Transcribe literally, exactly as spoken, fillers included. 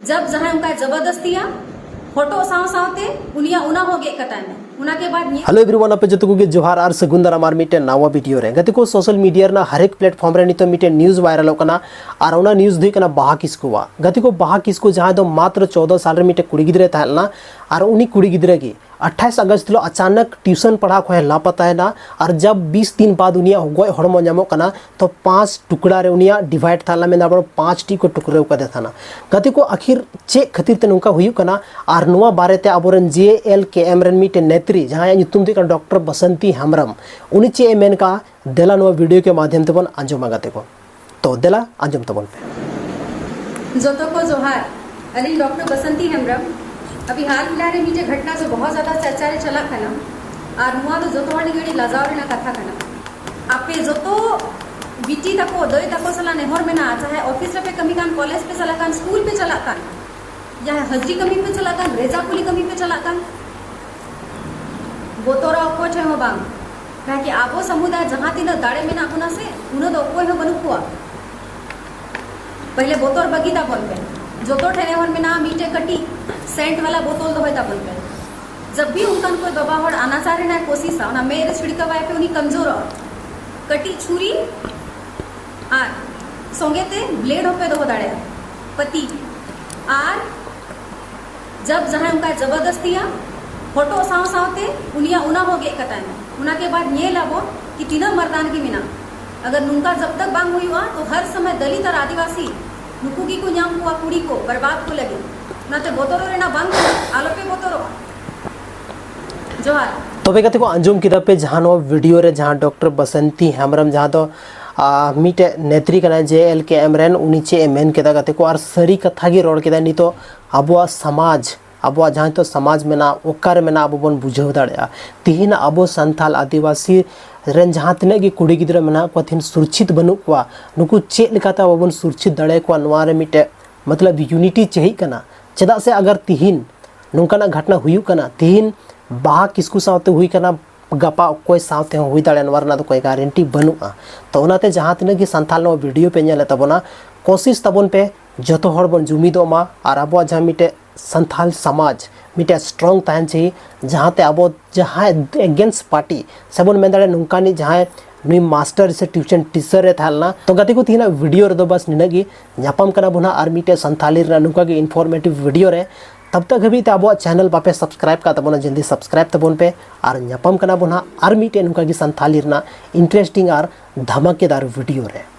ᱡᱟᱵ ᱡᱟᱦᱟᱸᱭ ᱚᱱᱠᱟᱭ ᱡᱚᱵᱚᱨᱫᱚᱥᱛᱤᱭᱟ, ᱦᱚᱴᱚᱜ ᱥᱟᱶ ᱥᱟᱶᱛᱮ ᱩᱱᱤᱭᱟᱜ ᱚᱱᱟ ᱦᱚᱸ ᱜᱮᱫ ᱠᱟᱛᱟᱭ ᱢᱮ᱾ ᱚᱱᱟ ᱠᱮ ᱵᱟᱫ ᱧᱮᱞ ᱦᱮᱞᱳ ᱮᱵᱷᱨᱤᱣᱟᱱ, ᱟᱯᱮ ᱡᱚᱛᱚ ᱠᱚᱜᱮ ᱡᱚᱦᱟᱨ ᱟᱨ ᱥᱟᱹᱜᱩᱱ ᱫᱟᱨᱟᱢ ᱟᱨ ᱢᱤᱫᱴᱮᱱ ᱱᱟᱣᱟ ᱵᱷᱤᱰᱤᱭᱳ ᱨᱮ᱾ ᱜᱟᱛᱮ ᱠᱚ, ᱥᱳᱥᱟᱞ ᱢᱤᱰᱤᱭᱟ ᱨᱮᱱᱟᱜ ᱦᱟᱨᱮᱠ ᱯᱞᱮᱴᱯᱷᱚᱨᱢ ᱨᱮ ᱱᱤᱛᱚᱜ ᱢᱤᱫᱴᱮᱱ ᱱᱤᱭᱩᱡᱽ ᱵᱷᱟᱭᱨᱟᱞᱚᱜ ᱠᱟᱱᱟ, ᱟᱨ ᱚᱱᱟ ᱱᱤᱭᱩᱡᱽ ᱫᱚ ᱦᱩᱭᱩᱜ ᱠᱟᱱᱟ ᱵᱟᱦᱟ ᱠᱤᱥᱠᱩᱣᱟᱜ᱾ ᱜᱟᱛᱮ ᱠᱚ, ᱵᱟᱦᱟ ᱠᱤᱥᱠᱩ ᱡᱟᱦᱟᱸᱭ ᱫᱚ ᱢᱟᱛᱨᱚ ᱪᱳᱫᱽᱫᱚ ᱥᱟᱞ ᱨᱮ ᱢᱤᱫᱴᱮᱱ ᱠᱩᱲᱤ ᱜᱤᱫᱽᱨᱟᱹᱭ ᱛᱟᱦᱮᱸ ᱞᱮᱱᱟ, ᱟᱨ ᱩᱱᱤ ᱠᱩᱲᱤ ᱜᱤᱫᱽᱨᱟᱹ ᱜᱮ ᱟᱴᱷᱟᱥ ᱟᱜᱚᱥᱴ ᱦᱤᱞᱳᱜ ᱟᱪᱟᱱᱚᱠ ᱴᱤᱭᱩᱥᱚᱱ ᱯᱟᱲᱦᱟᱣ ᱠᱷᱚᱱ ᱮ ᱞᱟᱯᱟᱛᱟᱭᱮᱱᱟ, ᱟᱨ ᱡᱟᱵ ᱵᱤᱥ ᱫᱤᱱ ᱵᱟᱫ ᱩᱱᱤᱭᱟᱜ ᱜᱚᱡ ᱦᱚᱲᱢᱚ ᱧᱟᱢᱚᱜ ᱠᱟᱱᱟ᱾ ᱛᱚ ᱯᱟᱸᱪ ᱴᱩᱠᱲᱟ ᱨᱮ ᱩᱱᱤᱭᱟᱜ ᱰᱤᱵᱷᱟᱭᱤᱰ ᱛᱟᱦᱮᱸ ᱞᱮᱱᱟ, ᱢᱮᱱᱫᱟ ᱵᱚᱞᱮ ᱯᱟᱸᱪ ᱴᱤ ᱠᱚ ᱴᱩᱠᱨᱟᱹᱣ ᱠᱟᱫᱮ ᱛᱟᱦᱮᱱᱟ᱾ ᱜᱟᱛᱮ ᱠᱚ, ᱟᱹᱠᱷᱤᱨ ᱪᱮᱫ ᱠᱷᱟᱹᱛᱤᱨ ᱛᱮ ᱱᱚᱝᱠᱟ ᱦᱩᱭᱩᱜ ᱠᱟᱱᱟ, ᱟᱨ ᱱᱚᱣᱟ ᱵᱟᱨᱮᱛᱮ ᱟᱵᱚᱨᱮᱱ ᱡᱮ ᱮᱞ ᱠᱮ ᱮᱢ ᱨᱮᱱ ᱢᱤᱫᱴᱮᱱ ᱱᱮᱛᱨᱤ, ᱡᱟᱦᱟᱸᱭᱟᱜ ᱧᱩᱛᱩᱢ ᱫᱚ ᱦᱩᱭᱩᱜ ᱠᱟᱱᱟ ᱰᱚᱠᱴᱚᱨ ᱵᱟᱥᱚᱱᱛᱤ ᱦᱮᱢᱵᱨᱚᱢ, ᱩᱱᱤ ᱪᱮᱫ ᱮ ᱢᱮᱱ ᱠᱟᱜᱼᱟ, ᱫᱮᱞᱟ ᱱᱚᱣᱟ ᱵᱷᱤᱰᱤᱭᱳ ᱠᱮ ᱢᱟᱫᱷᱭᱚᱢ ᱛᱮᱵᱚᱱ ᱟᱸᱡᱚᱢᱟ ᱜᱟᱛᱮ ᱠᱚ᱾ ᱛᱚ ᱫᱮᱞᱟ ᱟᱸᱡᱚᱢ ᱛᱟᱵᱚᱱ ᱯᱮ᱾ ᱡᱚᱛᱚ ᱠᱚ ᱡᱚᱦᱟᱨ, ᱟᱹᱞᱤᱧ ᱰᱚᱠᱴᱚᱨ ᱵᱟᱥᱚᱱᱛᱤ ᱦᱮᱢᱵᱨᱚᱢ᱾ ᱟᱹᱵᱤ ᱦᱟᱞ ᱯᱷᱤᱞᱦᱟᱞ ᱨᱮ ᱢᱤᱫᱴᱮᱡ ᱜᱷᱚᱴᱱᱟ ᱡᱚ ᱵᱚᱦᱚᱛ ᱡᱟᱫᱟ ᱪᱟᱨᱪᱟ ᱨᱮ ᱪᱟᱞᱟᱜ ᱠᱟᱱᱟ, ᱟᱨ ᱱᱚᱣᱟ ᱫᱚ ᱡᱚᱛᱚ ᱦᱚᱲ ᱞᱟᱹᱜᱤᱫ ᱟᱹᱰᱤ ᱞᱟᱡᱟᱣ ᱨᱮᱱᱟᱜ ᱠᱟᱛᱷᱟ ᱠᱟᱱᱟ᱾ ᱟᱯᱮ ᱡᱚᱛᱚ ᱵᱤᱴᱤ ᱛᱟᱠᱚ, ᱫᱟᱹᱭ ᱛᱟᱠᱚ ᱥᱟᱞᱟᱜ ᱱᱮᱦᱚᱨ ᱢᱮᱱᱟᱜᱼᱟ, ᱪᱟᱦᱮ ᱚᱯᱷᱤᱥ ᱨᱮᱯᱮ ᱠᱟᱹᱢᱤ ᱠᱟᱱ, ᱠᱚᱞᱮᱡᱽ ᱯᱮ ᱪᱟᱞᱟᱜ ᱠᱟᱱ, ᱥᱠᱩᱞ ᱯᱮ ᱪᱟᱞᱟᱜ ᱠᱟᱱ, ᱡᱟᱦᱟᱸᱭ ᱦᱟᱡᱨᱤ ᱠᱟᱹᱢᱤ ᱯᱮ ᱪᱟᱞᱟᱜ ᱠᱟᱱ, ᱨᱮᱡᱟ ᱠᱩᱞᱤ ᱠᱟᱹᱢᱤ ᱯᱮ ᱪᱟᱞᱟᱜ ᱠᱟᱱ, ᱵᱚᱛᱚᱨᱚᱜ ᱚᱠᱚᱭ ᱴᱷᱮᱱ ᱦᱚᱸ ᱵᱟᱝ᱾ ᱠᱟᱦᱮᱸ ᱠᱤ ᱟᱵᱚ ᱥᱟᱢᱩᱫᱟᱭ ᱡᱟᱦᱟᱸ ᱛᱤᱱᱟᱹᱜ ᱫᱟᱲᱮ ᱢᱮᱱᱟᱜ ᱵᱚᱱᱟ ᱥᱮ, ᱩᱱᱟᱹᱜ ᱫᱚ ᱚᱠᱚᱭ ᱦᱚᱸ ᱵᱟᱹᱱᱩᱜ ᱠᱚᱣᱟ᱾ ᱯᱟᱦᱞᱮ ᱵᱚᱛᱚᱨ ᱵᱟᱹᱜᱤ ᱛᱟᱵᱚᱱ ᱯᱮ᱾ ᱡᱚᱛᱚ ᱴᱷᱮᱱ ᱮ ᱦᱚᱲ ᱢᱮᱱᱟᱜᱼᱟ, ᱢᱤᱫᱴᱮᱡ ᱠᱟᱹᱴᱤᱡ ᱥᱮᱱᱴ ᱣᱟᱞᱟ ᱵᱳᱛᱚᱞ ᱫᱚᱦᱚᱭ ᱛᱟᱵᱚᱱ ᱯᱮ᱾ ᱡᱟᱵ ᱵᱷᱤ ᱚᱱᱠᱟᱱ ᱠᱚᱭ ᱵᱟᱵᱟ ᱦᱚᱲ ᱟᱱᱟᱪᱟᱨ ᱨᱮᱱᱟᱜ ᱠᱳᱥᱤᱥᱟ, ᱚᱱᱟ ᱢᱮᱫ ᱨᱮ ᱪᱷᱤᱲᱠᱟᱹᱣᱟᱭ ᱯᱮ, ᱩᱱᱤ ᱠᱟᱢᱡᱳᱨᱚᱜᱼᱟ᱾ ᱠᱟᱹᱴᱤᱡ ᱪᱷᱩᱨᱤ ᱟᱨ ᱥᱚᱸᱜᱮ ᱛᱮ ᱵᱞᱮᱰ ᱦᱚᱸᱯᱮ ᱫᱚᱦᱚ ᱫᱟᱲᱮᱭᱟᱜᱼᱟ, ᱯᱟᱹᱛᱤ᱾ ᱟᱨ ᱡᱟᱵ ᱡᱟᱦᱟᱸᱭ ᱚᱱᱠᱟᱭ ᱡᱚᱵᱚᱨᱫᱚᱥᱛᱤᱭᱟ, ᱦᱚᱴᱚᱜ ᱥᱟᱶ ᱥᱟᱶᱛᱮ ᱩᱱᱤᱭᱟᱜ ᱚᱱᱟ ᱦᱚᱸ ᱜᱮᱫ ᱠᱟᱛᱟᱭ ᱢᱮ᱾ ᱚᱱᱟ ᱠᱮ ᱵᱟᱫ ᱧᱮᱞ ᱟᱵᱚᱱ ᱠᱤ ᱛᱤᱱᱟᱹᱜ ᱢᱟᱨᱫᱟᱱ ᱜᱮ ᱢᱮᱱᱟᱜ᱾ ᱟᱜᱟᱨ ᱱᱚᱝᱠᱟ ᱡᱟᱵ ᱛᱟᱠ ᱵᱟᱝ ᱦᱩᱭᱩᱜᱼᱟ, ᱛᱚ ᱦᱟᱨ ᱥᱚᱢᱚᱭ ᱫᱚᱞᱤᱛ ᱟᱨ ᱟᱹᱫᱤᱵᱟᱹᱥᱤ ᱱᱩᱠᱩ ᱜᱮᱠᱚ ᱧᱟᱢ ᱠᱚᱣᱟ ᱠᱩᱲᱤ ᱠᱚ ᱵᱚᱨᱵᱟᱫ ᱠᱚ ᱞᱟᱹᱜᱤᱫ᱾ ᱚᱱᱟᱛᱮ ᱵᱚᱛᱚᱨᱚᱜ ᱨᱮᱱᱟᱜ ᱵᱟᱝ ᱠᱟᱱᱟ, ᱟᱞᱚᱯᱮ ᱵᱚᱛᱚᱨᱚᱜᱼᱟ᱾ ᱡᱚᱦᱟᱨ᱾ ᱛᱚᱵᱮ ᱜᱟᱛᱮ ᱠᱚ, ᱟᱸᱡᱚᱢ ᱠᱮᱫᱟ ᱯᱮ ᱡᱟᱦᱟᱸ ᱱᱚᱣᱟ ᱵᱷᱤᱰᱤᱭᱳ ᱨᱮ ᱡᱟᱦᱟᱸ ᱰᱚᱠᱴᱚᱨ ᱵᱟᱥᱚᱱᱛᱤ ᱦᱮᱢᱵᱨᱚᱢ, ᱡᱟᱦᱟᱸ ᱫᱚ ᱟᱨ ᱢᱤᱫᱴᱮᱡ ᱱᱮᱛᱨᱤ ᱠᱟᱱᱟᱭ ᱡᱮ ᱮᱞ ᱠᱮ ᱮᱢ ᱨᱮᱱ, ᱩᱱᱤ ᱪᱮᱫ ᱮ ᱢᱮᱱ ᱠᱮᱫᱟ ᱜᱟᱛᱮ ᱠᱚ, ᱟᱨ ᱥᱟᱹᱨᱤ ᱠᱟᱛᱷᱟ ᱜᱮ ᱨᱚᱲ ᱠᱮᱫᱟᱭ᱾ ᱱᱤᱛᱚᱜ ᱟᱵᱚᱣᱟᱜ ᱥᱚᱢᱟᱡᱽ, ᱟᱵᱚᱣᱟᱜ ᱡᱟᱦᱟᱸ ᱱᱤᱛᱚᱜ ᱥᱚᱢᱟᱡᱽ ᱢᱮᱱᱟᱜᱼᱟ, ᱚᱠᱟᱨᱮ ᱢᱮᱱᱟᱜᱼᱟ, ᱟᱵᱚ ᱵᱚᱱ ᱵᱩᱡᱷᱟᱹᱣ ᱫᱟᱲᱮᱭᱟᱜᱼᱟ᱾ ᱛᱤᱦᱤᱧ ᱟᱵᱚ ᱥᱟᱱᱛᱟᱞ ᱟᱹᱫᱤᱵᱟᱹᱥᱤ ᱨᱮᱱ ᱡᱟᱦᱟᱸ ᱛᱤᱱᱟᱹᱜ ᱜᱮ ᱠᱩᱲᱤ ᱜᱤᱫᱽᱨᱟᱹ ᱢᱮᱱᱟᱜ ᱠᱚᱣᱟ, ᱛᱤᱦᱤᱧ ᱥᱩᱨᱪᱷᱤᱛ ᱵᱟᱹᱱᱩᱜ ᱠᱚᱣᱟ᱾ ᱱᱩᱠᱩ ᱪᱮᱫ ᱞᱮᱠᱟᱛᱮ ᱟᱵᱚ ᱵᱚᱱ ᱥᱩᱨᱪᱷᱤᱛ ᱫᱟᱲᱮᱭᱟᱠᱚᱣᱟ, ᱱᱚᱣᱟ ᱨᱮ ᱢᱤᱫᱴᱮᱡ ᱢᱚᱛᱞᱚᱵ ᱤᱭᱩᱱᱤᱴᱤ ᱪᱟᱹᱦᱤᱜ ᱠᱟᱱᱟ᱾ ᱪᱮᱫᱟᱜ ᱥᱮ ᱟᱜᱟᱨ ᱛᱤᱦᱤᱧ ᱱᱚᱝᱠᱟᱱᱟᱜ ᱜᱷᱚᱴᱱᱟ ᱦᱩᱭᱩᱜ ᱠᱟᱱᱟ, ᱛᱤᱦᱤᱧ ᱵᱟᱦᱟ ᱠᱤᱥᱠᱩ ᱥᱟᱶᱛᱮ ᱦᱩᱭ ᱠᱟᱱᱟ, ᱜᱟᱯᱟ ᱚᱠᱚᱭ ᱥᱟᱶᱛᱮ ᱦᱚᱸ ᱦᱩᱭ ᱫᱟᱲᱮᱭᱟᱜᱼᱟ, ᱱᱚᱣᱟ ᱨᱮᱱᱟᱜ ᱫᱚ ᱠᱳᱭ ᱜᱟᱨᱮᱱᱴᱤ ᱵᱟᱹᱱᱩᱜᱼᱟ᱾ ᱛᱚ ᱚᱱᱟᱛᱮ ᱡᱟᱦᱟᱸ ᱛᱤᱱᱟᱹᱜ ᱜᱮ ᱥᱟᱱᱛᱟᱞ ᱱᱚᱣᱟ ᱵᱷᱤᱰᱤᱭᱳ ᱯᱮ ᱧᱮᱞᱮᱫ ᱛᱟᱵᱚᱱᱟ, ᱠᱳᱥᱤᱥ ᱛᱟᱵᱚᱱ ᱯᱮ ᱡᱚᱛᱚ ᱦᱚᱲ ᱵᱚᱱ ᱡᱩᱢᱤᱫᱚᱜ ᱢᱟ ᱟᱨ ᱟᱵᱚᱣᱟᱜ ᱡᱟᱦᱟᱸ ᱢᱤᱫᱴᱮᱡ ᱥᱟᱱᱛᱷᱟᱞ ᱥᱚᱢᱟᱡᱽ ᱢᱤᱫᱴᱮᱡ ᱥᱴᱨᱚᱝ ᱛᱟᱦᱮᱱ ᱪᱟᱹᱦᱤ, ᱡᱟᱦᱟᱸᱛᱮ ᱟᱵᱚ ᱡᱟᱦᱟᱸᱭ against party ᱥᱮ ᱵᱚᱱ ᱢᱮᱱ ᱫᱟᱲᱮᱭᱟᱜᱼᱟ ᱱᱚᱝᱠᱟᱱᱤᱡ ᱡᱟᱦᱟᱸᱭ ᱱᱩᱭ ᱢᱟᱥᱴᱟᱨ ᱥᱮ ᱴᱤᱭᱩᱥᱚᱱ ᱴᱤᱪᱟᱨ ᱮ ᱛᱟᱦᱮᱸ ᱞᱮᱱᱟ᱾ ᱛᱚ ᱜᱟᱛᱮ ᱠᱚ, ᱛᱮᱦᱮᱧᱟᱜ ᱵᱷᱤᱰᱤᱭᱳ ᱨᱮᱫᱚ ᱵᱟᱥ ᱱᱤᱱᱟᱹᱜ ᱜᱮ᱾ ᱧᱟᱯᱟᱢ ᱠᱟᱱᱟ ᱵᱚᱱ ᱦᱟᱸᱜ ᱟᱨ ᱢᱤᱫᱴᱮᱡ ᱥᱟᱱᱛᱷᱟᱞᱤ ᱨᱮᱱᱟᱜ ᱱᱚᱝᱠᱟ ᱜᱮ ᱤᱱᱯᱷᱚᱨᱢᱮᱴᱤᱵᱷ ᱵᱷᱤᱰᱤᱭᱳ ᱨᱮ᱾ ᱛᱟᱵ ᱛᱟᱠ ᱦᱟᱹᱵᱤᱡ ᱛᱮ ᱟᱵᱚᱣᱟᱜ ᱪᱮᱱᱮᱞ ᱵᱟᱯᱮ ᱥᱟᱵᱥᱠᱨᱟᱭᱤᱵ ᱠᱟᱜ ᱛᱟᱵᱚᱱᱟ, ᱡᱚᱞᱫᱤ ᱥᱟᱵᱥᱠᱨᱟᱭᱤᱵ ᱛᱟᱵᱚᱱ ᱯᱮ᱾ ᱟᱨ ᱧᱟᱯᱟᱢ ᱠᱟᱱᱟ ᱵᱚᱱ ᱦᱟᱸᱜ ᱟᱨ ᱢᱤᱫᱴᱮᱡ ᱱᱚᱝᱠᱟ ᱜᱮ ᱥᱟᱱᱛᱷᱟᱞᱤ ᱨᱮᱱᱟᱜ ᱤᱱᱴᱟᱨᱮᱥᱴᱤᱝ ᱟᱨ ᱫᱷᱟᱢᱟᱠᱮᱫᱟᱨ ᱵᱷᱤᱰᱤᱭᱳ ᱨᱮ᱾